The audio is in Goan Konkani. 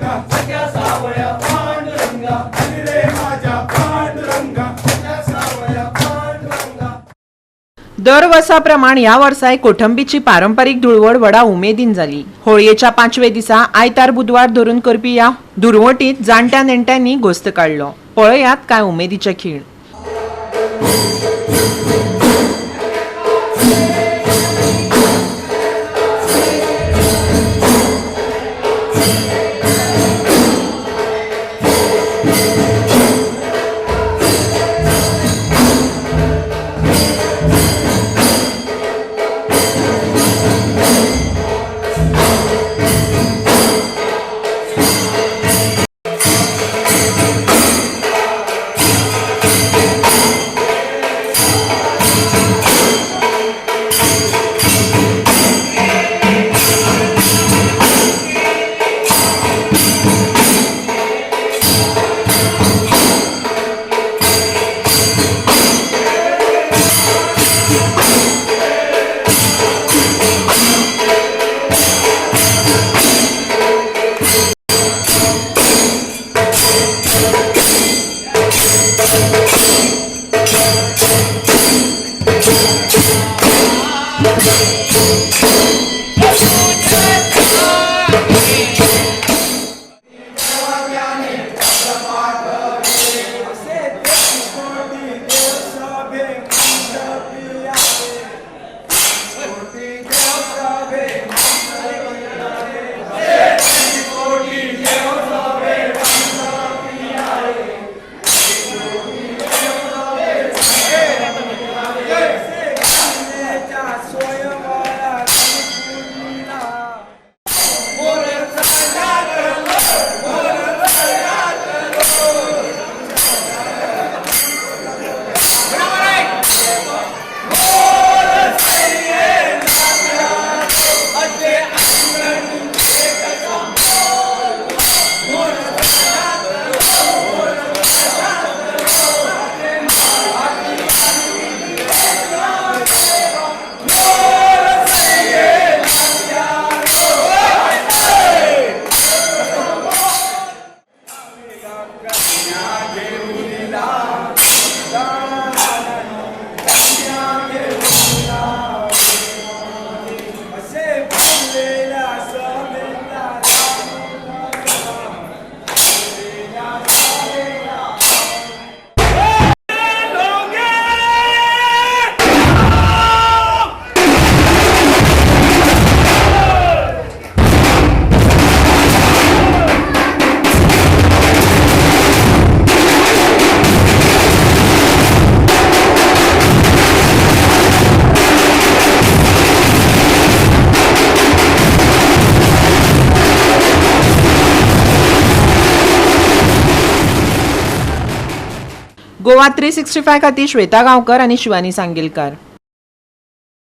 सख्या सावळ्या पांडुरंगा, रे माझ्या पांडुरंगा, सख्या सावळ्या पांडुरंगा. दर वर्सा प्रमाण ह्या वर्साय कोठंबीची पारंपारीक धुळवड व्हडा उमेदीन जाली. होळयेच्या 5वे दिसा आयतार बुधवार धरून करपी ह्या धुरवटीत जाणट्या नेणट्यांनी गोस्त काडलो. पळयात काय उमेदीचे खीण. गोवा 365 खातीर श्वेता गांवकर आनी शिवानी सांगीलकार.